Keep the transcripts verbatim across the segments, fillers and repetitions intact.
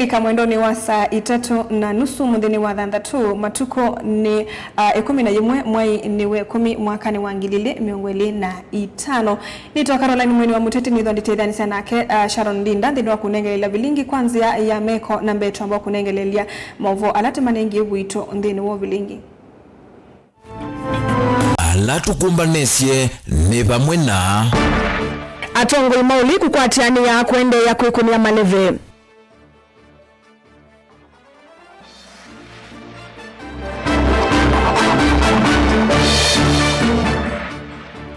Ika mwendonĩ wa saa itatũ na nusu mũthĩnĩ wa thanthatũ, matukũ nĩ, ah, ĩkũmi na yĩmwe, mwai nĩ wa ĩkũmi, mwakanĩ wa ngili ilĩ mĩongo ĩlĩ na itano. Nĩtwa Caroline Mweni wa Mũteti, nĩtho nditetheanĩsya nake, ah, Sharon Linda nthĩnĩ wa kũnengeleelya vilingi kwa nzĩa ya meko. Na mbee twamba kũnengeleelya maũvoo ala tũmanengie witũ nthĩnĩ wa vilingi. Ala tũkũmbanĩsye nĩ vamwe na. Atongoi ma ũlei kũkwatĩanĩa kũendeea kwĩkũnĩa maleve.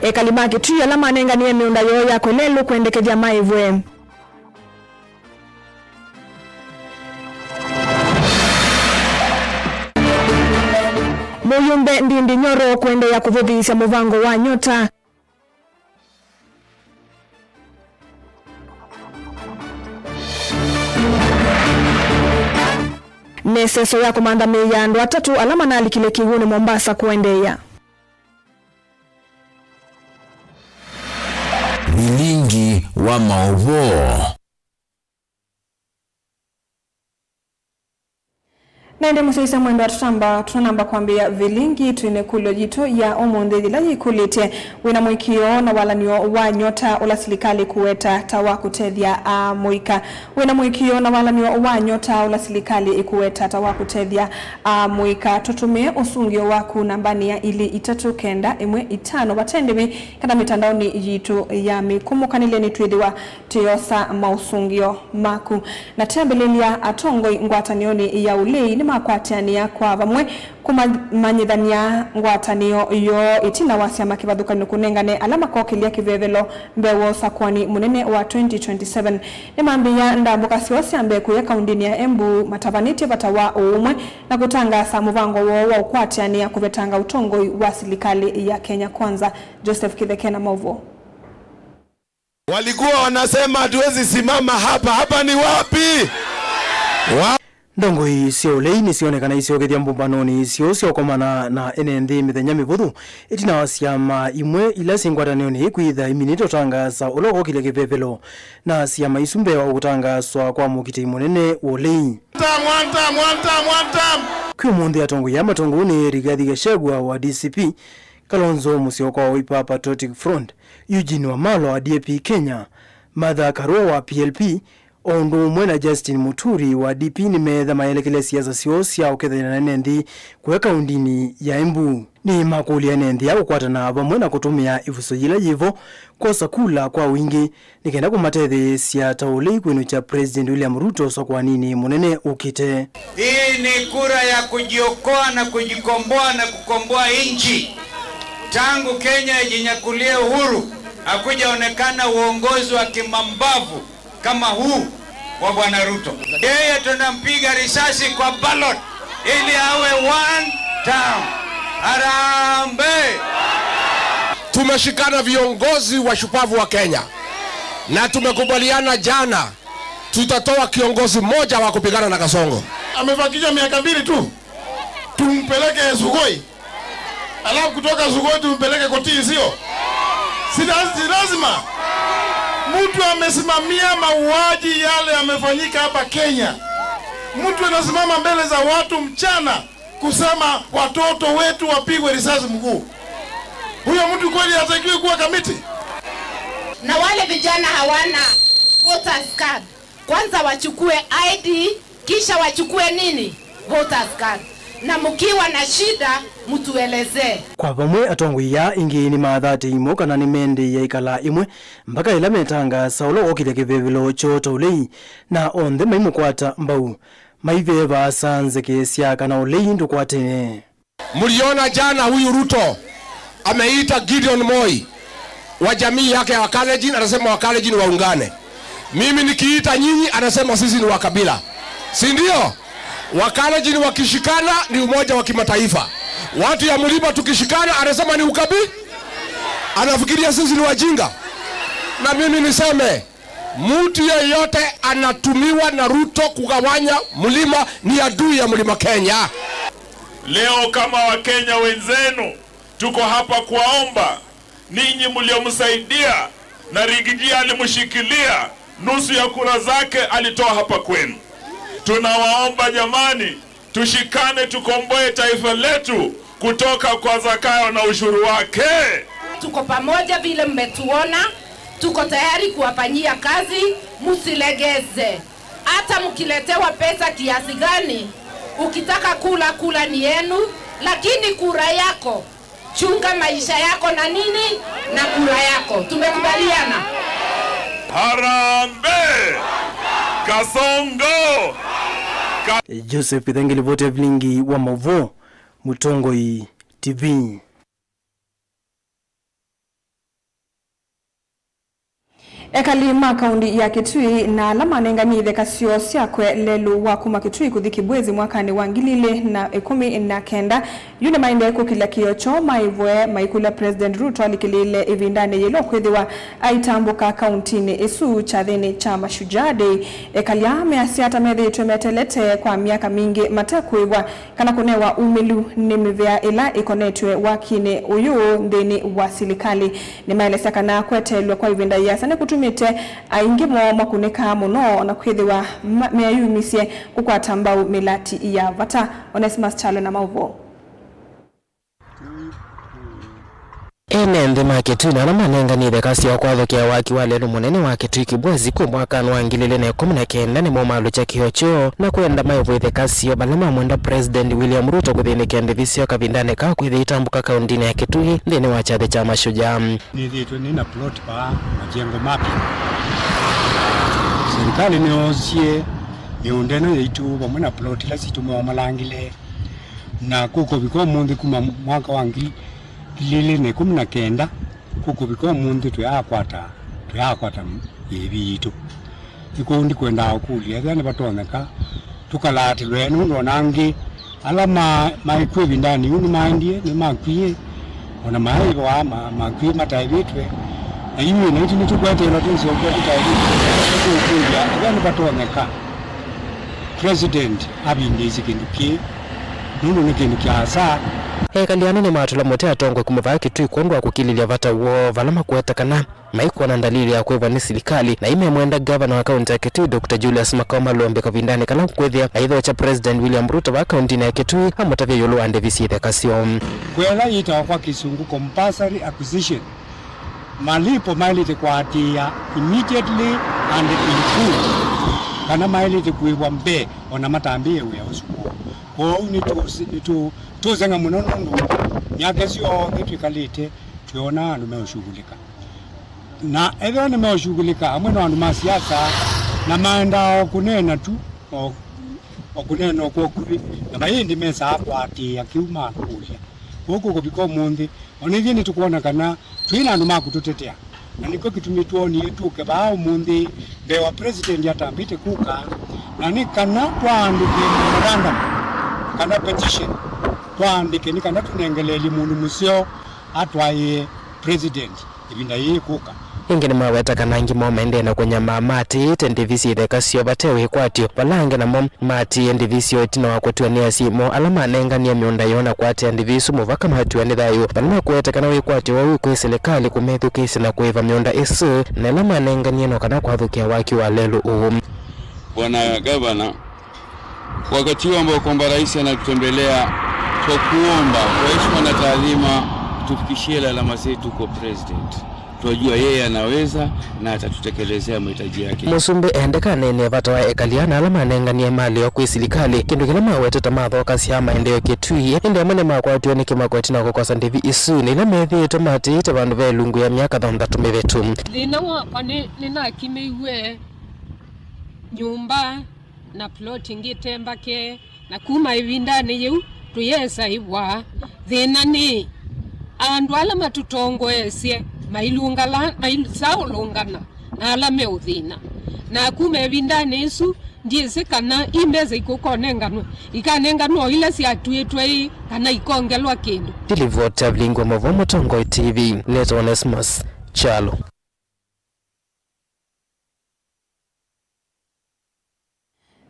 Ekali ma Kitui ala manenganĩe mĩũnda yoo ya kũlelũ kwendekethya maĩvwe. Mũyũmbe Ndindi Nyoro kũendeea kũvũthĩĩsya mũvango wa Nyota. Nĩ seso ya kũmantha mĩĩ ya andũ atatũ ala manalikile kĩw'ũnĩ Mombasa kũendeea. Vilingi wa maũvoo. Na ĩndĩ mũsyaĩĩsya mwendwa, tũtamba, tũtanamba kwambĩĩa vilingi, twĩ na ĩkũlyo yitũ ya ũmũnthĩ yĩla yĩkũlĩtye, wĩna mũĩkĩĩo na walan'yo wa Nyota ũla silikalĩ ĩkũweta ta wa kũtethya amũika? Wĩna mũĩkĩĩo na walan'yo wa Nyota ũla silikalĩ ĩkũweta ta wa kũtethya amũika? Tũtũmĩe ũsũngĩo waku nambanĩ ya ilĩ itatũ kenda ĩmwe itano vate ndĩvi, kana mĩtandaonĩ yitũ ya mĩkũmũkanĩlye, nĩtwĩthĩwa tũyosa maũsũngĩo maku. Na twambĩlĩlya, atongoi ngwatanĩonĩ ya ũlei nĩmakwatĩanĩa kwa vamwe kũmanyĩthany'a ngwatanĩo yoo ĩtina wa syama kĩvathũkany'o kũnengane ala makokĩlya kĩvevelo mbee wa ũsakũani mũnene wa twenty twenty-seven. Nĩmambĩĩa ndambũka syoo sya mbee kũya kaũndĩnĩ ya Embu matavanĩtye vata wa ũũmwe na kũtangaasa mũvango woo wa ũkwatĩanĩa kũvetanga ũtongoi wa silikalĩ ya Kenya Kwanza. Joseph Kĩtheke na maũvoo. Walikuwa wanasema hatuwezi simama hapa. Hapa ni wapi? Wa- Ndongoi sya ũlei nĩsyonekana isyokethya mbũmbanonĩ syoo sya ũkomana na ene nthĩ mĩthenya mĩvũthũ, ĩtina wa syama imwe ila syĩ ngwatanĩonĩ kwĩtha iminĩte ũtangaasa ũla ũkokĩlya kĩvevelo na syama isu mbee wa kũtangaaswa kwa mũkitĩi mũnene wa ũlei. One term, one term, one term, one term. Kwĩ ũmũnthĩ, atongoi aa matongoew'e nĩ Rigathi Gachagua wa D C P, Kalonzo Musyoka wa Wiper Patriotic Front, Eugene Wamalwa wa D A P Kenya, Martha Karua wa P L P, o ũndũ ũmwe na Justin Muturi wa D P nĩmeetha mayelekele siasa syoo sya ũkethany'a na ene nthĩ kũya kaũndĩnĩ ya Embu. Nĩmakũlya ene nthĩ aa kũkwatana vamwe na kũtũmĩa ĩvuso yĩla yĩvo kwosa kula kwa wingĩ nĩ kenda kũmatetheesya ta ũlei kwĩnũkya President William Ruto ũsakũaninĩ mũnene ũkĩte. Hii ni kura ya kujiokoa na kujikomboa na kukomboa nchi. Tangu Kenya ijinyakulie uhuru, hakujaonekana uongozi wa kimambavu kama huu wa Bwana Ruto. Yeye tunampiga risasi kwa ballot ili awe one term. Harambee! Tumeshikana, viongozi wa shupavu wa Kenya, na tumekubaliana jana tutatoa kiongozi mmoja wa kupigana na Kasongo. Amebakisha miaka mbili tu, tumpeleke Sugoi, alafu kutoka Sugoi tumpeleke kotini, sio? Si laz-, si lazima? Mtu amesimamia mauaji yale yamefanyika hapa Kenya. Mtu anasimama mbele za watu mchana kusema watoto wetu wapigwe risasi mguu. Huyo mtu kweli hatakiwi kuwa kamiti? Na wale vijana hawana voters card, kwanza wachukue I D, kisha wachukue nini? Voters card. Na mkiwa na shida, mtuelezee. Kwa vamwe, atongoi aa ĩngĩ nĩmathatĩimwe kana nĩmendĩe ĩkala ĩmwe mbaka ĩla metangaasa ũla wokĩlya kĩvevelo kyoo ta ũlei, na onthe maimũkwata mbau. Maivee vaasa nzeke sya kana ũlei ndũkwatene. Mliona jana huyu Ruto ameita Gideon Moi wa jamii yake ya Wakalenjin, anasema Wakalenjin waungane. Mimi nikiita nyinyi, anasema sisi ni wakabila. Si ndio? Wakalenjin wakishikana ni umoja wa kimataifa. Watu ya mlima tukishikana, anasema ni ukabi-, anafikiria sisi ni wajinga. Na mimi niseme, mtu yeyote anatumiwa na Ruto kugawanya mlima ni adui ya Mlima Kenya. Leo kama Wakenya wenzenu, tuko hapa kuwaomba ninyi mliomsaidia, na Rigiji alimshikilia, nusu ya kura zake alitoa hapa kwenu. Tunawaomba jamani, tushikane tukomboe taifa letu kutoka kwa Zakayo na ushuru wake. Tuko pamoja vile mmetuona, tuko tayari kuwafanyia kazi, msilegeze. Hata mkiletewa pesa kiasi gani, ukitaka kula, kula ni yenu, lakini kura yako, chunga maisha yako na nini? Na kura yako. Tumekubaliana? Harambee! Kasongo! Ka- Joseph Ithenge, livoti ya vilingi wa mauvoo, Mũtongoi T V. Ekali ma kaunti ya Kitui na ala manenganie itheka syoo sya kwelelũ wa kuma Kitui kũthi Kibwezi mwakanĩ wa ngili ilĩ na ĩkũmi na kenda, yu nĩmaendee kũkĩlya kĩoo kyoo maĩvoe maikũlya President Ruto alikĩlĩĩle ĩvindanĩ yĩla ũkwĩthĩwa aitambũka kauntinĩ ĩsu kyathĩnĩ kya Mashujaa Day. Ekali aa measya ata methĩĩtwe metelete kwa myaka mingĩ matekũĩvwa kana kũnewa umĩlu nĩ mĩvea ĩla ĩkonetw'e wakinĩ ũyũ nthĩnĩ wa silikalĩ. Nĩmaelesya kana kweteelw'a kwa ĩvinda yĩasa nĩkũtumĩte aingĩ moo makũnĩkaa mũno, o na kwĩthĩwa ma- meeyumisye kũkwata mbau mĩlati ya vata. Onesmus Kyalo na maũvoo. Ene nthĩ ma Kitui na ala manenganie itheka syoo kwathũkĩa waki wa lelũ mũnene wa Kitui Kibwezi kwĩ mwakanĩ wa ngili ilĩ na ĩkũmi na kenda nĩmo malũkya kĩoo kyoo na kwenda maĩvwe itheka syoo vala mamwenda President William Ruto kũthĩnĩkĩa ndĩvi syoo kavindanĩ kaa kwĩthĩa itambũka kauntinĩ ya Kitui nthĩnĩ wa kyathĩ kya Mashujaa. Nĩthĩĩtwe nĩ na plot vaa majengo mapya. Serikali nĩyoosie mĩũnda ĩno yaitũ vamwe na plot ila sitũ moo malangile. Na kũkũvika ũmũnthĩ kuma mwaka wa ngili, ngili ilĩ na ĩkũmi na kenda, kũkũvika ũmũnthĩ tũyaakwata, tũyaakwata ĩĩvi yitũ. Nĩ kwoou ndikwendaa ũkũlya, ethĩwa nĩvatonyeka, tũkalaatĩlwe, nũndũ ona angĩ ala ma- maĩ kw'o ĩvindanĩ yĩu nĩmaendie, nĩmakwie, ona maĩvaa ma- makwie mataĩvĩtwe. Na yu naitũ nĩtũkweteelwa twĩsyoke tũtaĩvĩtwe. Nĩtũkũlya, ethĩwa nĩvatonyeka, President avindĩĩsye kĩndũ kĩĩ, nũndũ nĩ kĩndũ kya asa. Ekali ana nĩmatũla mũtĩ atongoi kuma vaa Kitui kwondũ wa kũkilĩlya vata woo vala makweta kana maikwona ndalili ya kwĩvwa nĩ silikalĩ, na imemwenda ngavana wa kaunti ya Kitui, Doctor Julius Makau Malombe, kavindanĩ kala ũkwĩthĩa aithokya President William Ruto vaa kauntinĩ ya Kitui amũtavya ĩũlũ wa ndĩvi syĩ itheka syoo. Kwĩla yĩtawa kwa Kĩsũngũ compulsory acquisition, malipo maĩlĩte kũatĩĩa immediately and in full, kana maĩlĩte kũĩvwa mbee ona matambĩĩe wĩa ũsu. Kwoou nĩtũ- nĩtũ- tũseng'a mũno nũndũ myaka ĩsu yonthe twĩkalĩte twĩona andũ meũshughulika. Na ethĩwa nĩmeũshughulika amwe no andũ ma siasa, na maendaa o kũneena tu, o, o kũneena o kwa ũkuvĩ, na mayĩndĩ mesaa kũatĩĩa kĩu makũlya. Kwoou kũkũvika ũmũnthĩ, o na ithyĩ nĩtũkwona kana twĩ na andũ ma kũtũtetea, na nĩkyo kĩtumi twonie tũke vaa ũmũnthĩ mbee wa President atambĩte kũka, na nĩ kana twaandĩke memorandum kana petition, twaandĩke nĩ kana tũnengeleelye mũndũ mũseo atwaĩe President ĩvinda yĩĩ kũka. Ĩngĩ nĩmaweta kana angĩ moo maendee na kũnyamaa maatĩĩte ndĩvi syĩ itheka syoo vate wĩkwatyo, vala angĩ namo maatĩĩe ndĩvi syoo ĩtina wa kũtw'a nĩ asyai moo ala manenganie mĩũnda yoo na kũatĩĩa ndĩvi isu mũvaka matw'ĩwa nĩ thayũ. Vala makũweta kana wĩkwatyo woo wĩ kwĩ silikalĩ kũmethukĩĩsya na kũĩva mĩũnda ĩsu, na ĩla manenganie no kana kwathũkĩa waki wa lelũ ũũ. Bwana Gavana, wakati huu ambao kwamba rais anatutembelea, twakuomba kwa heshima na taadhima tufikishie lalama zetu kwa President. Twajua yeye anaweza na atatutekelezea mahitaji yake. Mũsumbĩ endeka aneenea vata wa ekali ana ala manenganie malĩ oo kwĩ silikalĩ, kĩndũ kĩla mawetete mathokasya maendeeo Kitui, ĩndĩ amwe nĩmakwatiwe nĩ kĩmako ĩtina wa kũkosa ndĩvi isu, na ila methĩĩtwe matĩĩte vandũ ve ĩlungu ya myaka thanthatũ mĩvĩtu. Thĩna wakwa nĩ, nĩnakimĩiw'e nyũmba na plot ĩngĩ ĩte mbake. Na kuma ĩvindanĩ yĩu tũyesa ĩvwa. Thĩna nĩ andũ ala matũtongoesye mailũngala, maisaũlũngana na ala meũthĩna. Na kuma ĩvindanĩ ĩsu, ndyĩsĩ kana i mbesa ikũkonenganwe, ikanenganwe o ila syatuĩtwe ĩ, kana ikongelwa kĩndũ. Ndilivoti ya vilingi wa mauvoo Mũtongoi T V, nĩtawa Onesmus Kyalo.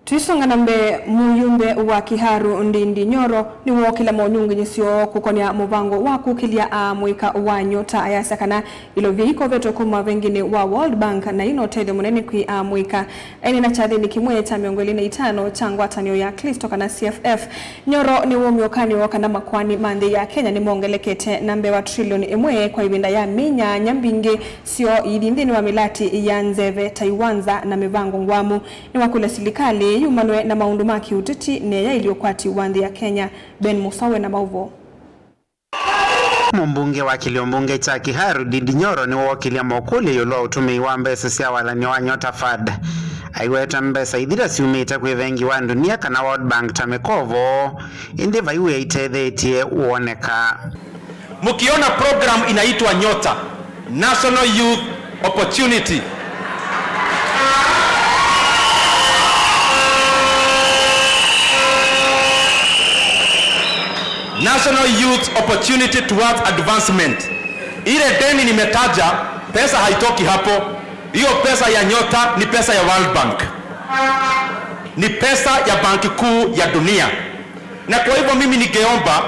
Tũisonga na mbee, mũyumbe wa Kiharu Ndindi Nyoro nĩwookĩlya monyunginyĩsyo kũkonĩa mũvango wa kũkĩlya aamũĩka wa Nyota. Ayasya kana ilovia ikovetwe kuma venginĩ wa World Bank na ina ũtethyo mũnene kwĩ aamũĩka. Aineena kyathĩnĩ kĩmwe kya mĩongo ĩlĩ na itano kya ngwatanĩo ya Klĩsto kana C F F, Nyoro nĩwumya ũkany'o kana makoani ma nthĩ ya Kenya nĩmongelekete na mbee wa trilioni ĩmwe kwa ĩvinda ya myei nyanya, mbingĩ syoo ithi nthĩnĩ wa mĩlatĩ ya nzeve, taiwanza na mĩvango ngwamu. Nĩwakũlya silikalĩ yumanwe na maũndũ ma kĩũteti na ĩyaĩlye ũkwati wa nthĩ ya Kenya. Ben Musawe na maũvoo. Mũmbunge wa kĩlio mbunge kya Kiharu Ndindi Nyoro nĩwookĩlya mokũlyo ĩũlũ wa ũtũmĩi wa mbesa sya walany'o wa Nyota Fund. Aiweta mbesa ithira syumĩte kwĩ vengi wa ndunia kana World Bank ta mĩkovo, ĩndĩ vai wĩa itethetye woneka. Mkiona program inaitwa Nyota, National Youth Opportunity. National Youth Opportunity Towards Advancement. Ile deni nimetaja, pesa haitoki hapo. Hiyo pesa ya Nyota ni pesa ya World Bank. Ni pesa ya Banki Kuu ya Dunia. Na kwa hivyo mimi ningeomba,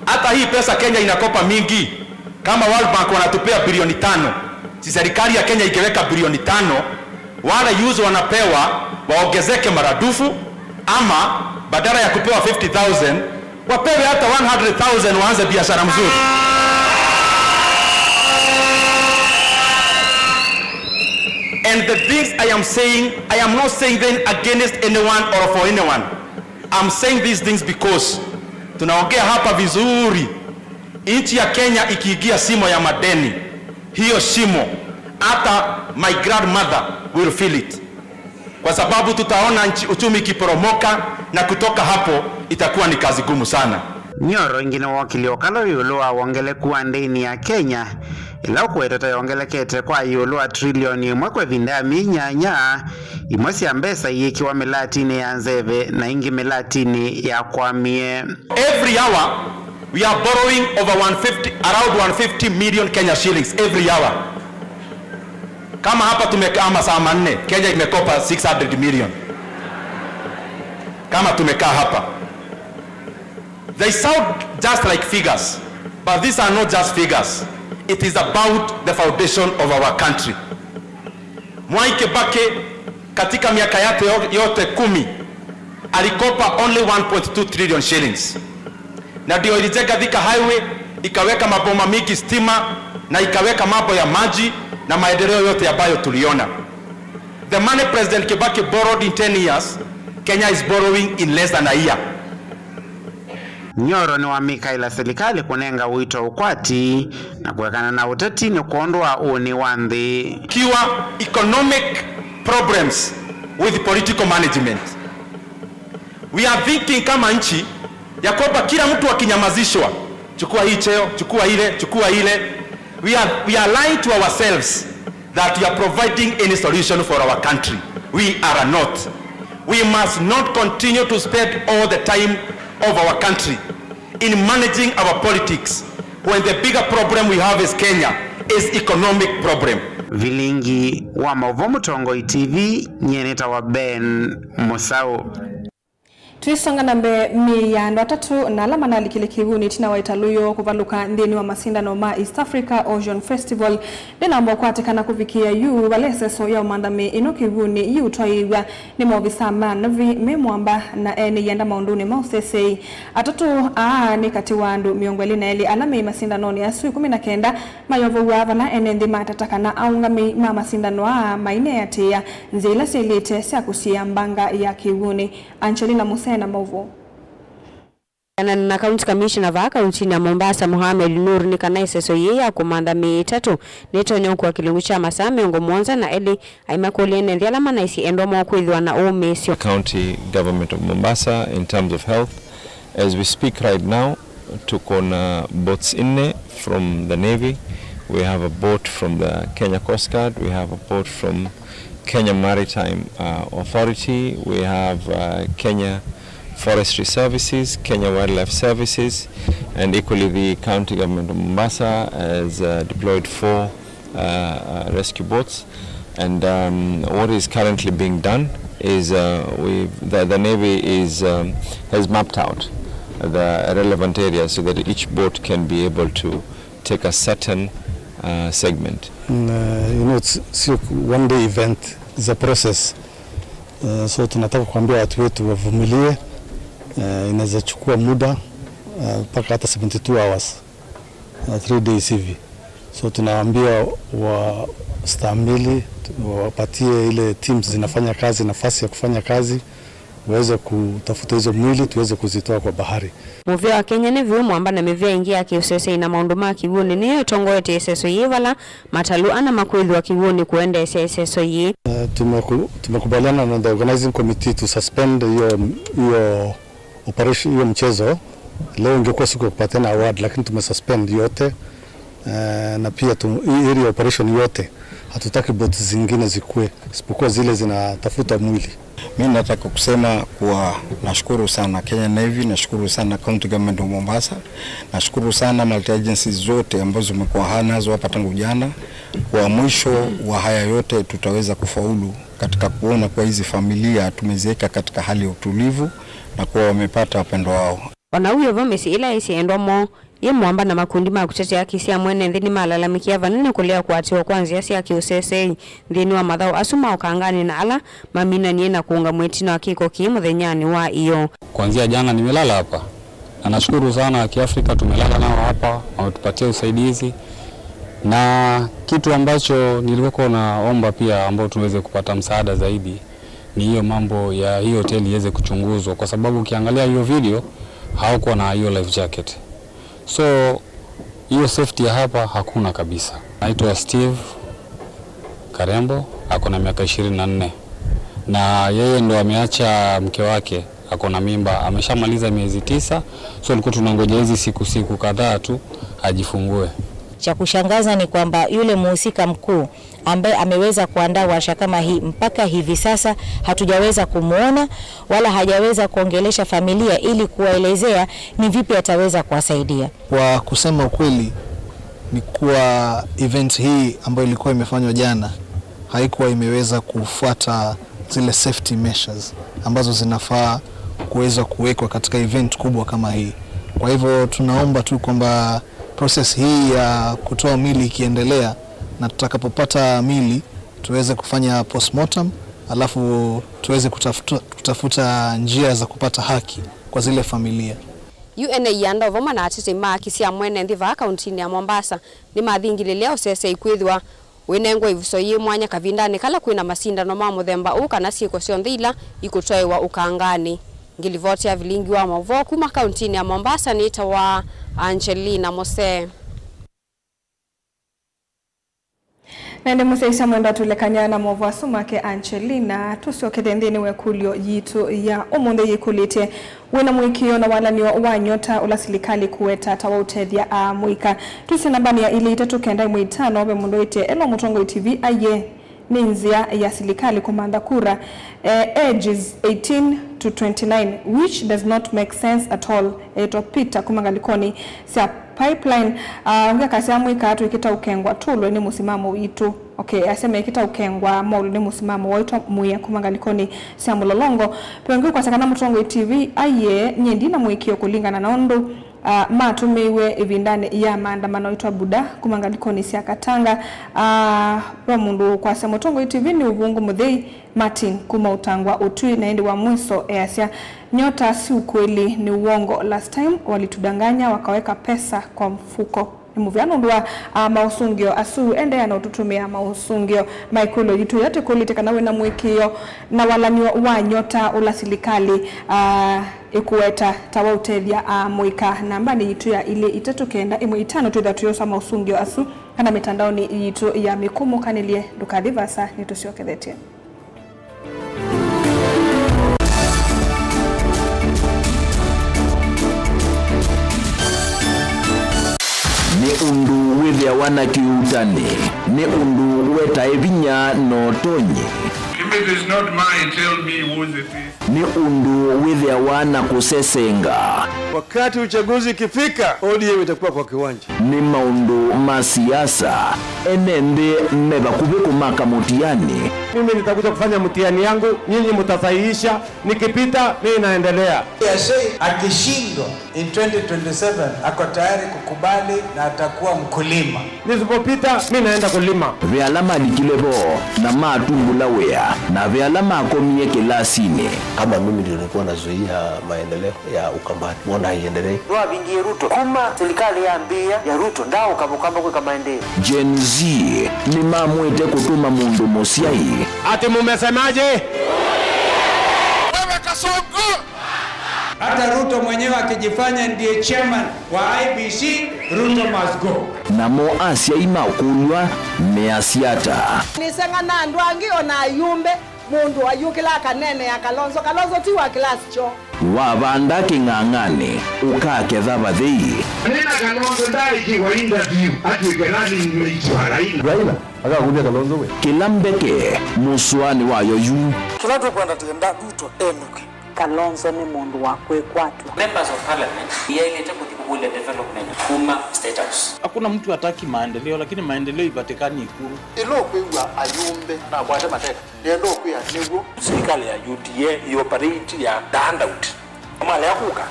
hata hii pesa Kenya inakopa mingi, kama World Bank wanatupea bilioni tano, si serikali ya Kenya ingeweka bilioni tano, wale youth wanapewa waongezeke maradufu, ama badala ya kupewa fifty thousand, wapewe hata one hundred thousand, waanze biashara mzuri. And the things I am saying, I am not saying them against anyone or for anyone. I'm saying these things because tunaongea hapa vizuri. Nchi ya Kenya ikiingia shimo ya madeni, hiyo shimo, hata my grandmother will feel it. Kwa sababu tutaona nchi, uchumi ikiporomoka, na kutoka hapo itakuwa ni kazi gumu sana. Nyoro ĩngĩ nĩwookĩlya ũkalo ĩũlũ wa wongeleku wa ndĩni ya Kenya, ĩla ũkũwetete yongelekete kwa ĩũlũ wa trilioni ĩmwe kwa ĩvinda ya myei nyanya, imwe sya mbesa iyĩkĩwa mĩlatinĩ ya nzeve na ingĩ mĩlatinĩ ya kwamie. Every hour we are borrowing over one fifty, around one fifty million Kenya shillings every hour. Kama hapa tumekaa masaa manne, Kenya imekopa six hundred million. Kama tumekaa hapa. They sound just like figures, but these are not just figures. It is about the foundation of our country. Mwai Kibaki, katika miaka yake yo-, yote kumi, alikopa only one point two trillion shillings. Na ndio ilijenga Thika Highway, ikaweka maboma mingi stima, na ikaweka mambo ya maji na maendeleo yote ambayo tuliona. The money President Kibaki borrowed in ten years, Kenya is borrowing in less than a year. Nyoro nĩwamĩkaĩla silikalĩ kũnenga ũito ũkwati na kũekana na ũteti nĩ kwondũ wa ũnĩ wa nthĩ. Cure economic problems with political management. We are thinking kama nchi ya kwamba kila mtu akinyamazishwa, chukua hii cheo, chukua ile, chukua ile. We are, we are lying to ourselves that we are providing any solution for our country. We are not. We must not continue to spend all the time of our country in managing our politics when the bigger problem we have as Kenya is economic problem. Vilingi wa Maũvoo Mũtongoi T V, nyie nĩtawa Ben Mũsaũ. Twĩsonga na mbee, mĩĩ ya andũ atatũ na ala manalikile kĩw'ũnĩ ĩtina wa ĩtalũ yoo kũvalũka nthĩnĩ wa masindano ma East Africa Ocean Festival ndĩnamba ũkwatĩkana kũvikĩĩa yu, vala ĩseso ya ũmantha mĩĩ ĩno kĩw'ũnĩ yĩũtwaĩĩw'a nĩ maovisaa ma Navy me mũamba na ene ianda maũndũnĩ ma ũseseei. Atatũ aa nĩ katĩ wa andũ mĩongo ĩlĩ na elĩ ala meĩ masindanonĩ asu ĩkũmi na kenda mayovow'a, vala ene nthĩ matata kana aũngamĩi ma masindano aa maineatĩĩa nzĩa ila syaĩlĩte sya kũsiĩĩa mbanga ya kĩw'ũnĩ. Angelina Musena, maũvoo. Kana na County Commissioner vaa kauntinĩ ya Mombasa, Mohamed Nur, nĩ kana ĩseso yĩĩ ya kũmantha mĩĩ ĩtatũ nĩtonya ũkua kĩlungu kya masaa mĩongo mũonza na elĩ, aimakũlya ene nthĩ ala manaisye endwa moo kwĩthĩwa na ũũmĩĩsyo. County Government of Mombasa in terms of health. As we speak right now, tuko na boats nne from the Navy. We have a boat from the Kenya Coast Guard. We have a boat from Kenya Maritime, uh, Authority. We have, uh, Kenya Forestry Services, Kenya Wildlife Services, and equally the County Government of Mombasa has, uh, deployed four, uh, uh, rescue boats. And, um, what is currently being done is, uh, we, the, the Navy is, um, has mapped out the relevant areas so that each boat can be able to take a certain, uh, segment. Mm, uh, you know, it's, sio one day event, it's a process. Uh, so tunataka kuambia watu wetu wavumilie. Uh, inaweza chukua muda, uh, mpaka hata seventy-two hours, uh, three days hivi. So tunawaambia wastahimili, wapatie ile teams zinafanya kazi nafasi ya kufanya kazi, waweze kutafuta hizo mwili tuweze kuzitoa kwa bahari. Mũvĩa wa Kenya Navy wĩ mwamba na mĩvĩa ĩngĩ ya kĩũseseĩ na maũndũ ma kĩw'ũnĩ nĩyo ĩtongoetye ĩseso yĩĩ, vala matalũ ana makwĩthĩwa kĩw'ũnĩ kũendeesya ĩseso yĩĩ. Uh, tumeku-, tumekubaliana na the organizing committee to suspend hiyo, hiyo operation, hiyo mchezo. Leo ingekuwa siku ya kupatiana award, lakini tumesuspend yote. Eh, na pia tu, hii area operation yote, hatutaki boats zingine zikue, isipokuwa zile zinatafuta mwili. Mi nataka kusema kuwa nashukuru sana Kenya Navy, nashukuru sana County Government of Mombasa, nashukuru sana multi agencies zote ambazo zimekuwa nazo hapa tangu jana. Kwa mwisho wa haya yote, tutaweza kufaulu katika kuona kuwa hizi familia tumeziweka katika hali ya utulivu na kuwa wamepata wapendwa wao. O na ũu wĩ vo, mĩsyĩ ĩla ĩsĩ endwa moo yĩ mwamba na makundi ma kũtetea haki sya mwene nthĩ nĩmalalamĩkie vanene kũlea kũatĩwa kwa nzĩa sya kĩũseseĩ nthĩnĩ wa mathaũ asu ma ũkanganĩ na ala maminanie na kũũngamw'a ĩtina wa kĩko kĩĩ mũthenyanĩ wa ĩyoo. Kuanzia jana nimelala hapa. Na nashukuru sana Kiafrika, tumelala nao hapa, wametupatia usaidizi. Na kitu ambacho nilikuwa naomba pia, ambao tuweze kupata msaada zaidi, ni hiyo mambo ya hiyo hoteli iweze kuchunguzwa, kwa sababu ukiangalia hiyo video, hawakuwa na hiyo life jacket. So, hiyo safety ya hapa hakuna kabisa. Naitwa Steve Karembo, ako na miaka ishirini na nne. Na yeye ndo ameacha mke wake, ako na mimba, ameshamaliza miezi tisa. So, tulikuwa tunangoja hizi siku, siku kadhaa tu ajifungue. Cha kushangaza ni kwamba yule mhusika mkuu ambaye ameweza kuandaa warsha kama hii, mpaka hivi sasa hatujaweza kumwona wala hajaweza kuongelesha familia ili kuwaelezea ni vipi ataweza kuwasaidia. Kwa kusema ukweli, ni kuwa event hii ambayo ilikuwa imefanywa jana haikuwa imeweza kufuata zile safety measures ambazo zinafaa kuweza kuwekwa katika event kubwa kama hii. Kwa hivyo tunaomba tu kwamba process hii ya kutoa mili ikiendelea, na tutakapopata mili tuweze kufanya postmortem, alafu tuweze kutafuta, kutafuta njia za kupata haki kwa zile familia. Yu ene ianda o vamwe na atetei ma haki sya mwene nthĩ vaa kauntinĩ ya Mombasa nĩmathingilĩlya ũseseĩ kwĩthĩwa wĩnengwa ĩvuso yĩ mwanya kavindanĩ kala kwĩna masindano ma mũthemba ũũ kana syĩko syonthe ila ikũtwaĩwa ũkanganĩ. Ngĩlivoti ya vilingi wa maũvoo kuma kauntinĩ ya Mombasa nĩtawa Angelina Mose. Na ĩndĩ mũsyaĩĩsya mwendwa, tũlekany'a na maũvoo asu make Angelina, tũsyokethye nthĩnĩ wa ĩkũlyo yitũ ya ũmũnthĩ yĩkũlĩtye, wĩ na mũĩkĩĩo na walanĩo wa nyota ũla silikalĩ ĩkũweta ta wa ũtethya amũika? Twĩsĩ nambanĩ ya ilĩ itatũ kenda ĩmwe itano, ve mũndũ wĩtĩe, elo Mũtongoi T V aiee, nĩ nzĩa ya silikalĩ kũmantha kura, eh, ages eighteen to twenty-nine, which does not make sense at all. Eĩtwa Peter kuma ngalĩkonĩ sya Pipeline. Ah, ũngĩ akasya, amũika twĩkĩtaũkengwa tũlwe nĩ mũsimamo witũ. Okay, asya mekĩtaũkengwa molwe nĩ mũsimamo waitwa mũya kuma ngalĩkonĩ sya Mũlolongo. Ve ũngĩ ũkwasya kana Mũtongoi T V aiee, nyie ndina mũĩkĩĩo kũlingana na ũndũ, ah, matũmĩiwe ĩvindanĩ ya maandamano aitwa Buda kuma ngalĩkonĩ sya Katanga. Ah, ve mũndũ ũkwasya Mũtongoi T V nĩ ũvũngũ mũthei. Martin kuma Ũtangwa Ũtwi, na ĩndĩ wa mwiso easya, nyota si ukweli, ni uongo. Last time walitudanganya wakaweka pesa kwa mfuko. Nĩ mũvea nũndũ wa, ah, maũsũngĩo asu. Endeea na ũtũtũmĩa maũsũngĩo ma ĩkũlyo yitũ ĩla tũkũlĩtye kana wĩna mũĩkĩĩo na walanĩo wa nyota ũla silikalĩ, ah, ĩkũweta ta wa ũtethya amũika. Nambanĩ yitũ ya ilĩ itatũ kenda ĩmwe itano twĩthwa tũyosa maũsũngĩo asu kana mĩtandaonĩ yitũ ya mĩkũmũkanĩlye. Ndũkathi vaasa, nĩtũsyokethetye. Nĩ ũndũ wĩthĩawa na kĩuutani, nĩ ũndũ wetae vinya na ũtonyi. If it is not mine, tell me whose it is. Nĩ ũndũ wĩthĩawa na kũsesenga. Wakati uchaguzi ikifika, O D M itakuwa kwa kiwanja. Nĩ maũndũ ma siasa, ene nthĩ me vakuvĩ kũmaka mũtiani. Mimi nitakuja kufanya mtihani yangu, nyinyi mtasahihisha, nikipita, mimi naendelea. Akishindwa in twenty twenty-seven, ako tayari kukubali na atakuwa mkulima. Nisipopita, mimi naenda kulima. Ve ala malikile vo na matumbũla wĩa, na ve ala makomie kĩlasinĩ. Kama mimi ndio nilikuwa nazuia maendeleo ya Ukambani, mbona haiendelei? Nĩwavingie Ruto. Kuma serikali yambĩĩa ya Ruto, ndaũka Mũkamba kwĩka maendeeo. Gen Z nĩmamwĩte kũtũma mũndũ mũsyai. Ati mumesemaje? Wewe Kasongo! Hata Ruto mwenyewe akijifanya ndiye chairman wa I E B C, Ruto must go. Namo asyai makũlw'a measya ata? Nĩseng'ana andũ angĩ o na ayumbe. Mũndũ ayũkĩlaa kaneenea Kalonzo. Kalonzo ti wa kĩlasi kyoo. Wavanda kĩng'ang'anĩ, ũkaketha vathei. Nĩna Kalonzo ndaaĩkĩwa interview atw'ĩke running mate wa Raila. Raila akakũlya Kalonzo we. Kĩla mbeke mũsũanĩ wayo yu. Kĩla tũkwenda tenda Ruto enũke. Kalonzo nĩ mũndũ wa kwĩkwatw'a. Members of Parliament yaĩlĩte kũthi kũkũlya development kuma State House. Hakuna mtu hataki maendeleo, lakini maendeleo ipatikani Ikulu. Ĩla ũkwĩw'a ayumbe nakwate mateka. Nĩenda ũkwĩa nĩw'o. Serikali ya U D A ĩoperate ya the handout. Malea kũka,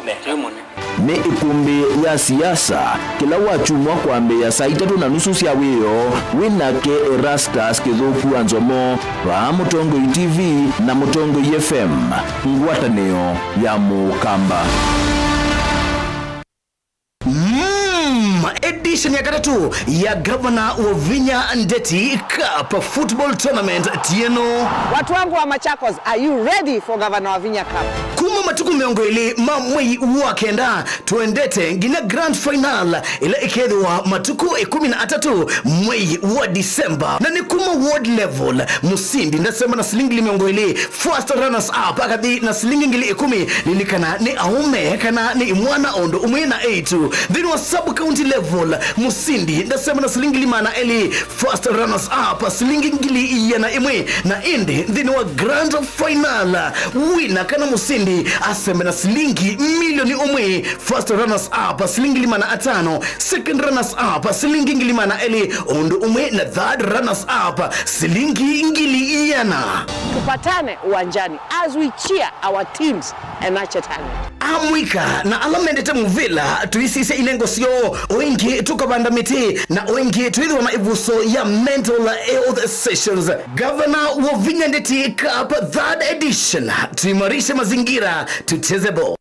nete mũne. Nĩ ĩkũmbĩ ya siasa, kĩla wakyumwa kwambĩĩa saa itatũ na nusu sya wĩoo, wĩ nake Erastus Kĩthũku wa Nzomo, vaa Mũtongoi T V na Mũtongoi F M, ngwatanĩo ya Mũkamba. Mm, edition ya katatũ ya Governor Wavinya Ndeti Cup Football Tournament tieno. Watu wangu wa Machakos, are you ready for Governor Wavinya Cup? Kuma matukũ mĩongo ĩlĩ ma mwei wa kenda, twendete nginya grand final ĩla ĩkethĩwa matukũ ĩkũmi na atatũ mwei wa December. Na nĩ kuma ward level, mũsindi ndasema na silingi ngili mĩongo ĩlĩ, first runners up akathi na silingi ngili ĩkũmi. Lilikana nĩ aũme kana nĩ imwana o ũndũ ũmwe na eĩtu. Nthĩnĩ wa sub county level, mũsindi ndasema na silingi ngili maana elĩ, first runners up silingi ngili iana ĩmwe, na ĩndĩ nthĩnĩ wa grand final, wina kana mũsindi asembe na silingi milioni ũmwe, first runners up silingi ngili maana atano, second runners up silingi ngili maana elĩ, ũndũ ũmwe na third runners up silingi ngili iana. Tupatane uwanjani as we cheer our teams and nurture talent. Amũika na ala mendete mũvĩla, tũisisya inengo syoo, o ĩngĩ tũkavanda mĩtĩ, na o ĩngĩ twĩthĩwa na ĩvuso ya mental health sessions. Governor Wavinya Ndeti Cup third edition, tuimarishe mazingira, tucheze ball.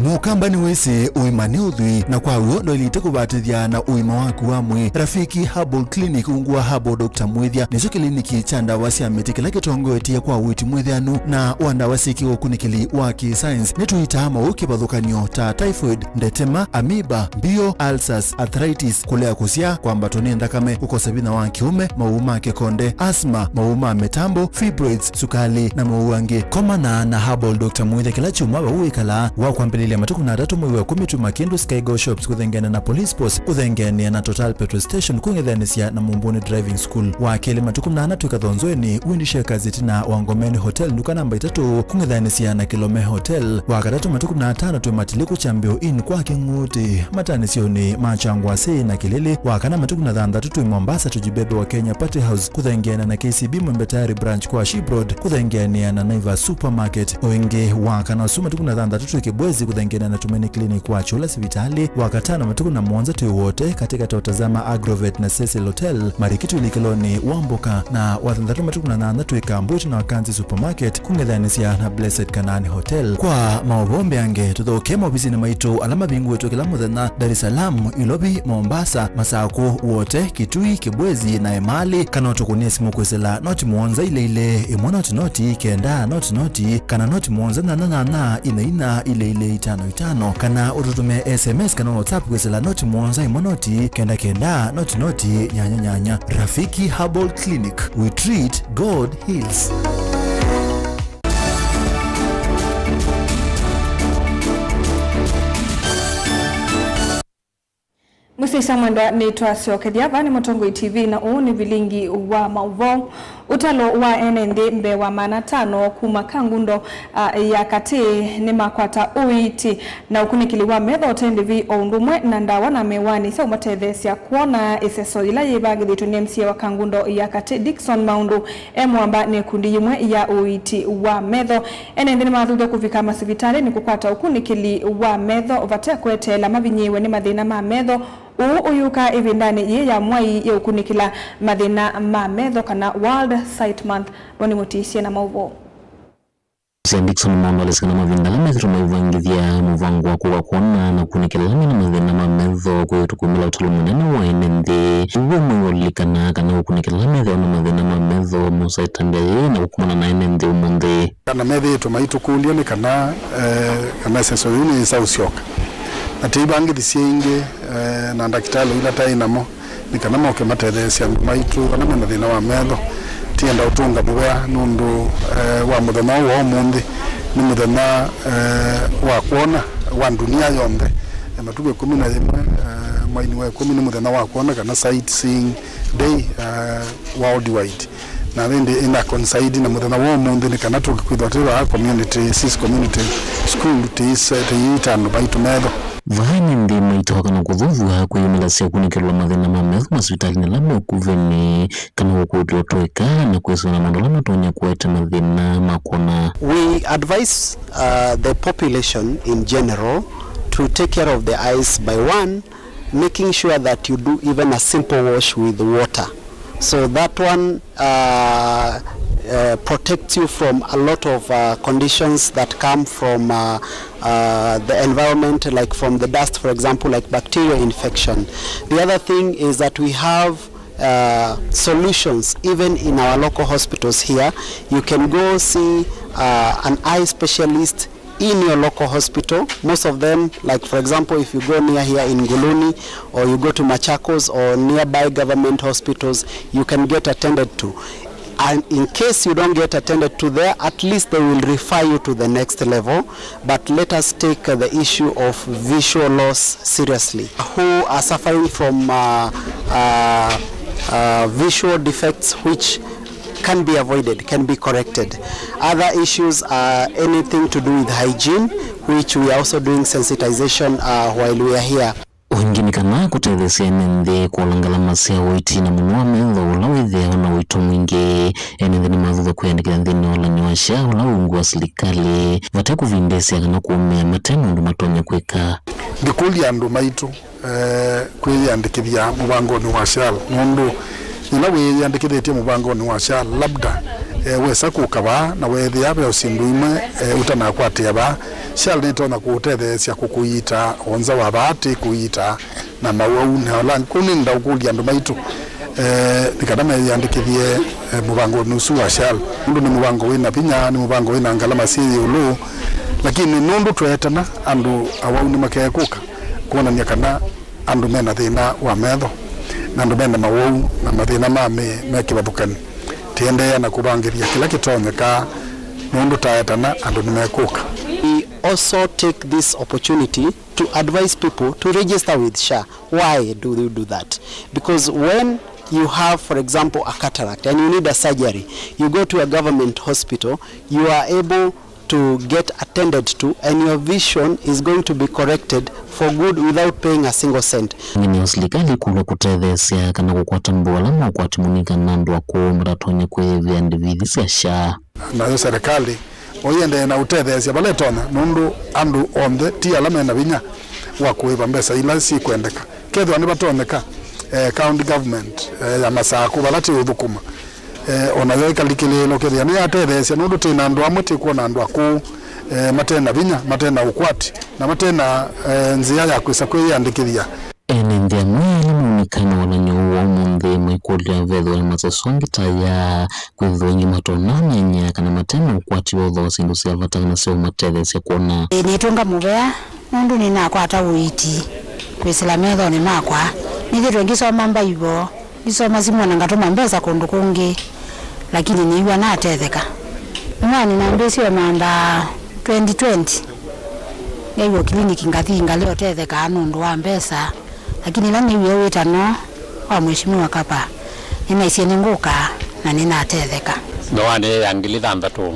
Mũkamba nĩwĩsĩ ũima nĩ ũthwii, na kwa w'o ndwaĩlĩte kũvatĩthya na ũima waku wa mwĩĩ. Rafiki Herbal Clinic, ungu wa Herbal Doctor Mwĩthya, nĩkyo kĩliniki kya ndawa sya mĩtĩ kĩla kĩtongoetye kwa ũiiti mwĩthĩanu na wa ndawa syĩ kĩũkunĩkĩli wa kĩ-science. Nĩtũitaa maũũ kĩvathũkany'o ta typhoid, ndetema, amoeba, mbio, ulcers, arthritis, kũlea kũsyaa, kwambatwa nĩ nthakame, kũkosa vinya wa kĩũme, maũũ ma kĩkonde, asthma, maũũ ma mĩtambo, fibroids, sukali, na maũũ angĩ. Komana na Herbal Doctor Mwĩthya kĩla kyumwa vau wĩkalaa, wa kwambĩlĩlya matukũ na atatũ mwei wa ĩkũmi tuma kĩndũ Skygo Shops kũthengeana na Police Post, kũthengeanĩa na Total Petrol Station, kũng'ethanĩsya na Mumbuni Driving School. Wa kelĩ matukũ na ana twĩ Kathonzoeni, Windy Shakers ĩtina wa Ngomeni Hotel, nduka namba itatũ, kũng'ethanĩsya na Kilome Hotel. Wa katatũ matukũ na atano twĩ Matiliku Kyambĩo Inn kwa Kĩng'ũtĩ, matanĩsyonĩ ma Kyangwasĩ na Kĩlĩlĩ. Wa kana matukũ na thanthatũ twĩ Mombasa, Tujibebe wa Kenya Party House, kũthengeana na K C B Mwembe Tayari Branch kwa Ship Road, kũthengeanĩa na Naivas Supermarket. O ĩngĩ, wa kana ũsu matukũ na thanthatũ twĩ Kibwezi, kũthengeanĩa na Tumaini Clinic kwa Chula sivitalĩ. Wa katano matukũ na mũonza twĩ Wote, katĩkatĩ wa Tazama Agrovet na Cecil Hotel, Marikiti ũlikĩlonĩ wa Mboka. Na wa thanthatũ matukũ na nyanya twĩ Kambwiti na Wakanzi Supermarket, kũng'ethanĩsya na Blessed Canaan Hotel. Kwa maũvoo mbeange, tũthokee maovisinĩ maitũ ala mavingũĩtwe kĩla mũthenya, Dar es Salaam, Ilovi, Mombasa, Masakũ, Wote, Kitui, Kibwezi na Emali, kana ũtũkũnĩe simũ kwĩsĩla noti mũonza ilĩ ilĩ, ĩmwe noti noti, kenda noti noti, kana noti mũonza nyanya nyanya, ina ina, ilĩ ilĩ, itano itano, kana ũtũtũmĩe S M S kana WhatsApp kwĩsĩla noti mũonza ĩmwe noti, kenda kenda, noti noti, nyanya nyanya. Rafiki Herbal Clinic, we treat, God heals. Mũsyaĩĩsya mwendwa, nĩtwasyokethya. Vaa nĩ Mũtongoi T V, na ũũ nĩ vilingi wa maũvoo. Ũtalo wa ene nthĩ mbee wa maana atano kuma Kangundo, a, ya katĩ nĩmakwata ũiiti na ũkunĩkĩli wa metho ũte ndĩvi, o ũndũ ũmwe na ndawa na mĩwani sya ũmatetheesya kwona. Ĩseso yĩla yĩvangĩthĩtwe nĩ M C A wa Kangundo ya katĩ, Dickson Maũndũ, e mũamba nĩ ĩkundi yĩmwe ya ũiiti wa metho. Ene nthĩ nĩmathuthw'a kũvika masivitalĩnĩ kũkwata ũkunĩkĩli wa metho vate kweteela mavinyĩĩwe nĩ mathĩna ma metho. Ũũ ũyũka ĩvindanĩ yĩĩ ya mwai ya ũkunĩkĩla mathĩna ma metho, kana World Sight Month. Ronnie Mũtiisye na maũvoo. Sir Dickson Maũndũ alĩsĩ kana mavinda ala methĩtwe maivangĩthya mũvango wa kũka kwona na kũkunĩkĩla ala mena mathĩna ma metho kwĩ ũtũkũmĩla ũtalo mũnene wa ene nthĩ. Ũw'o mwĩ ũlilikana kana kũkunĩkĩla ala methĩawa na mathĩna ma metho mosaĩte ndĩa yĩĩ na kũkomana na ene nthĩ ũmũnthĩ. Kana methĩĩtwe maitũkũlya nĩ kana, eh, kana ĩseso yĩu nĩyĩsa ũsyoka. Na tĩivangĩthisye ĩngĩ, eh, na ndakĩtalĩ ila taĩ namo, nĩ kana moke matetheesye andũ maitũ ala mena thĩna wa metho. Tienda ũtũnga mũvea nũndũ, eh, wa mũthenya ũũ wa ũmũnthĩ nĩ mũthenya, eh, wa kwona wa ndunia yonthe. Eh, matukũ ĩkũmi na yĩmwe, eh, mwainĩ wa ĩkũmi nĩ mũthenya wa kwona kana sightseeing day, eh, worldwide. Na ĩndĩ ĩna coincide na mũthenya wa ũmũnthĩ nĩ kana tũke kwĩthwa twĩ vaa community, Sis Community School, tĩise-, tĩiita andũ maitũ metho. Vaa nĩ nthĩ maitoka na kũthũthw'a kwĩyumĩlasya kunĩkĩlwa mathĩna ma metho masivitalĩnĩ ala me ũkuvĩnĩ kana ũkũlyo twĩka na kwĩsĩla na maũndũ ala matonya kũete mathĩna ma kwona. We advise, uh, the population in general to take care of the eyes by, one, making sure that you do even a simple wash with water. So that one, uh, uh, protects you from a lot of, uh, conditions that come from, uh, uh, the environment, like from the dust, for example, like bacterial infection. The other thing is that we have, uh, solutions even in our local hospitals here. You can go see, uh, an eye specialist in your local hospital. Most of them, like, for example, if you go near here in Nguluni, or you go to Machakos or nearby government hospitals, you can get attended to. And in case you don't get attended to there, at least they will refer you to the next level. But let us take, uh, the issue of visual loss seriously. Who are suffering from, uh, uh, uh, visual defects which can be avoided, can be corrected. Other issues are anything to do with hygiene, which we are also doing sensitization, uh, while we are here. Ũngĩ nĩ kana kũtetheesya ene nthĩ kũola ngalama sya ũiiti na mũno wa metho ũla wĩthĩawa na ũito mwingĩ. Ene nthĩ nĩmathuthw'a kwĩyandĩkĩthya nthĩnĩ wa ũlany'o wa SHA ũla wĩ ungu wa silikalĩ, vate kũvindĩĩsya kana kũũmĩa mate na ũndũ matonya kwĩka. Ngĩkũlya andũ maitũ, eh, kwĩyĩandĩkĩthya mũvangonĩ wa SHA, nũndũ yĩla wĩyĩandĩkĩthĩtye mũvangonĩ wa SHA, labda, eh, wesa kũka vaa na weethĩa ve o syĩndũ imwe, eh, ũtanakwatĩa vaa, SHA nĩtonya kũũtetheesya kũkũiita o nza wa vaa, ti kũiita na mawau. Na ola kũu nĩnenda ũkũlya andũ maitũ, eh, nĩ kana meyĩandĩkĩthye, eh, mũvangonĩ ũsu wa SHA, nũndũ nĩ mũvango wĩ na vinya, nĩ mũvango wĩ na ngalama syĩ ĩũlũ, lakini nũndũ tweetana, andũ awau nĩmakekũka kwonany'a kana andũ mena thĩna wa metho, na andũ mena mawau na mathĩna ma mĩĩ me kĩvathũkany'o. Tĩendeea na kũvangĩthya kĩla kĩtonyeka, nũndũ taetana andũ nĩmekũka. We also take this opportunity to advise people to register with SHA. Why do you do that? Because when you have, for example, a cataract and you need a surgery, you go to a government hospital, you are able to get attended to, and your vision is going to be corrected for good without paying a single cent. Nginya silikalĩ kũlwa kũtetheesya kana kũkwata mbũa ala ma ũkwati mũnini kana andũ akũũ matatonya kwĩyĩvĩa ndivithi sya SHA. Nayo serikali o ĩendee na ũtetheesya vala ĩtonya, nũndũ andũ onthe ti ala mena vinya wa kũĩva mbesa ila syĩkwendeka. Kethĩwa nĩvatonyeka, eh, county government, eh, ya Masakũ, vala tĩũthũkũma, eh, o nayo ĩkalikĩlĩĩlwa kethĩa nĩyatetheesya, nũndũ twĩ na andũ amwe tĩkwona andũ akũũ, eh, mate na vinya, mate na ũkwati, na mate na, eh, nzĩa ya kwĩsa kwĩyĩandĩkĩthya. Ene nthĩ amwe ala maũnĩka na ũlany'o ũũ wa ũmũnthĩ maikũlya vethĩwa na maseso angĩ ta aya, kwĩthĩwa aingĩ matonya ũneenea kana mate na ũkwati wa ũthooa syĩndũ sya vata kana sya ũmatetheesya kwona. Ĩĩ, nĩtũnga mũvea nũndũ nĩnakwata ũiiti kwĩsĩla methonĩ makwa. Nĩthĩtwe ngĩsoma Mbaivoo, ngĩsoma simũ na ngatũma mbesa kũndũ kũngĩ, lakini nĩw'a natetheka. Nĩmani nambĩĩsye ũmantha twenty twenty, nĩw'a kiliniki ngathi ngalea ũtethekaa nũndũ wa mbesa, lakini ĩla nĩwie wĩtano wa Mheshimiwa Kapa, nĩnaisye nĩngũka na nĩnatetheka. Mĩwani ya ngili thanthatũ,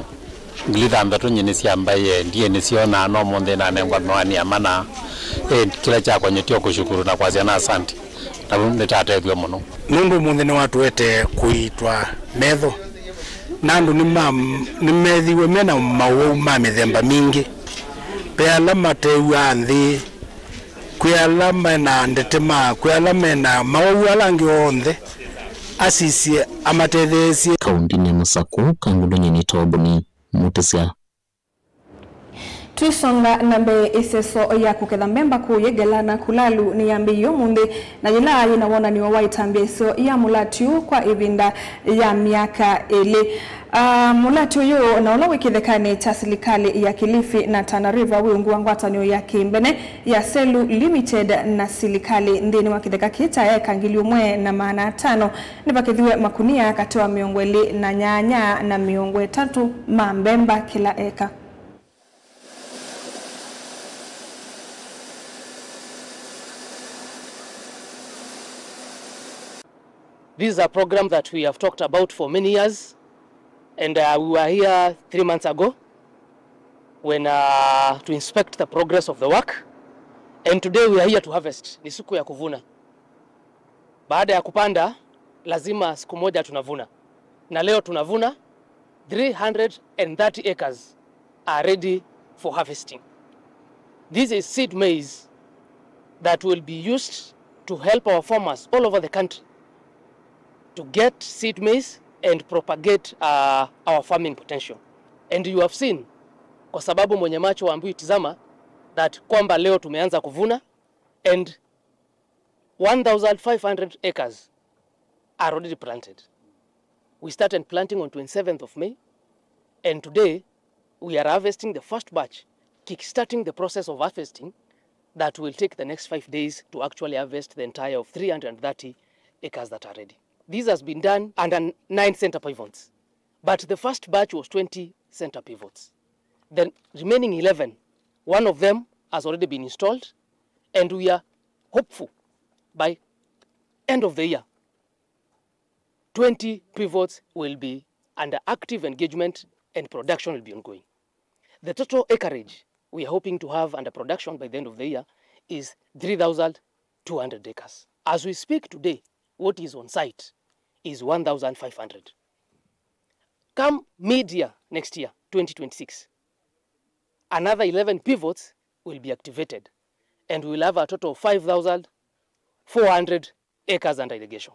ngili thanthatũ nyie nĩsyambaie, ndiĩ nĩsyonaa, no ũmũnthĩ nanengwa mĩwani ya mana. Ĩ, kĩla kyakwa nyie tyo kũshukuru na kwasya na asante. Na nĩtatethw'e mũno. Nũndũ ũmũnthĩ nĩwatũetee kũitwa metho, na andũ nĩma-, nĩmethiwe mena mawau ma mĩthemba mingĩ. Ve ala matew'aa nthĩ, kwĩ ala mena ndetema, kwĩ ala mena mawau ala angĩ onthe. Asisye, amatetheesye. Kaũntĩnĩ ya Masakũ, Kangulunyi nĩ Tobuni Mũtĩsya. Twisonga na mbee, ĩseso ya kũketha mbemba kũũ Yegela na Kulalu nĩyambĩĩie ũmũnthĩ, na yĩla yĩna wonany'o wa ĩtambya ĩseo ya mũlati ũũ kwa ĩvinda ya myaka ĩlĩ. Ah, mũlati ũyũ na ũla wĩ kĩthekanĩ kya silikalĩ ya Kilifi na Tana River wĩ ungu wa ngwatanĩo ya kĩmbene ya Selu Limited na silikalĩ nthĩnĩ wa kĩtheka kĩĩ kya eka ngili ũmwe na maana atano. Nĩvakethiwe makunia katĩ wa mĩongo ĩlĩ na nyanya na mĩongo ĩtatũ ma mbemba kĩla eka. This is a program that we have talked about for many years, and, uh, we were here three months ago when, uh, to inspect the progress of the work, and today we are here to harvest. Ni siku ya kuvuna. Baada ya kupanda, lazima siku moja tunavuna. Na leo tunavuna, three hundred and thirty acres are ready for harvesting. This is seed maize that will be used to help our farmers all over the country to get seed maize and propagate, uh, our farming potential. And you have seen, kwa sababu mwenye macho waambiwi tizama, that kwamba leo tumeanza kuvuna, and one thousand five hundred acres are already planted. We started planting on twenty-seventh of May, and today we are harvesting the first batch, kickstarting the process of harvesting that will take the next five days to actually harvest the entire of three hundred and thirty acres that are ready. This has been done under nine center pivots, but the first batch was twenty center pivots. The remaining eleven, one of them has already been installed, and we are hopeful by end of the year, twenty pivots will be under active engagement and production will be ongoing. The total acreage we are hoping to have under production by the end of the year is three thousand two hundred acres. As we speak today, what is on site is one thousand five hundred. Come mid-year next year, twenty twenty-six, another eleven pivots will be activated, and we will have a total of five thousand four hundred acres under irrigation.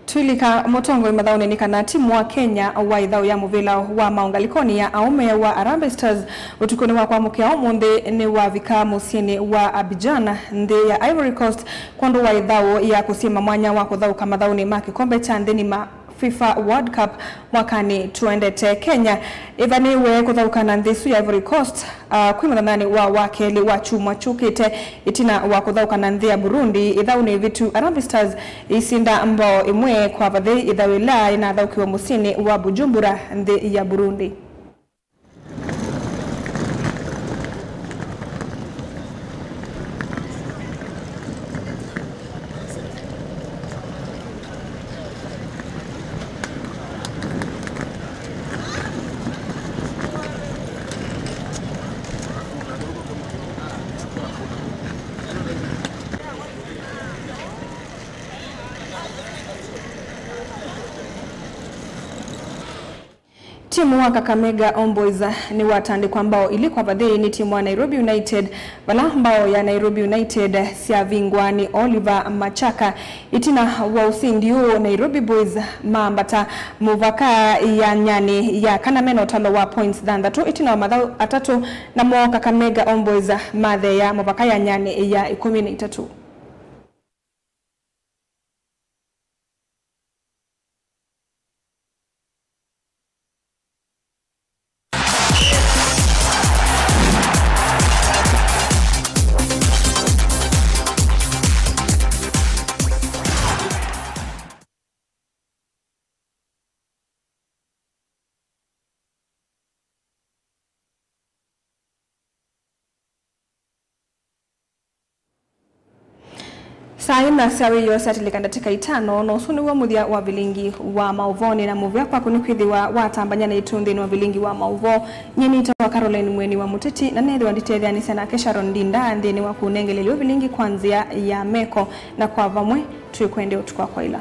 Twilika mũtongoi mathaũnĩ nĩ kana timu wa Kenya wa ĩthaũ ya mũvĩla wa maũngalikoni ya aũme wa Harambee Stars ũtukũnĩ wa kwamũkĩa ũmũnthĩ nĩwavika mũsyĩnĩ wa Abidjan, nthĩ ya Ivory Coast, kwondũ wa ĩthaũ ya kũsyĩma mwanya wa kũthaũka mathaũnĩ ma kĩkombe kya nthĩ ng'ima FIFA World Cup mwakanĩ tũendete. Kenya ĩvanĩĩwe kũthaũka na nthĩ ĩsu ya Ivory Coast, ah, kwĩ mũthanyanĩ wa wakelĩ wa kyumwa kyũkĩte, ĩtina wa kũthaũka na nthĩ ya Burundi ĩthaũnĩ ĩvĩtu. Harambee Stars ĩisinda mbao ĩmwe kwa vathei ĩthaũ ĩla yĩnathaũkiwe mũsyĩnĩ wa Bujumbura, nthĩ ya Burundi. Timu wa Kakamega Homeboyz nĩwatandĩkwa mbao ilĩ kwa vathei nĩ timu wa Nairobi United, vala mbao ya Nairobi United syavingwa nĩ Oliver Machaka. Ĩtina wa ũsindi ũũ, Nairobi Boys maambata mũvaka ya nyanĩ ya kana mena ũtalo wa points thanthatũ ĩtina wa mathaũ atatũ, namo Kakamega Homeboyz matheea mũvaka ya nyanĩ ya ĩkũmi na itatũ. Saa ina sya wĩoo syatilĩka ndatĩka itano, na ũsu nĩw'o mũthya wa vilingi wa maũvoo. Nĩ na mũvea kwaku nĩkwĩthĩwa watambany'a naitũ nthĩnĩ wa vilingi wa maũvoo. Nyie nĩtawa Caroline Mweni wa Mũteti, na nethĩwa nditetheanĩsya nake Sharon Ndinda nthĩnĩ wa kũnengelelya vilingi kwa nzĩa ya meko, na kwa vamwe twĩkwende ũtukũ wa kwaĩla.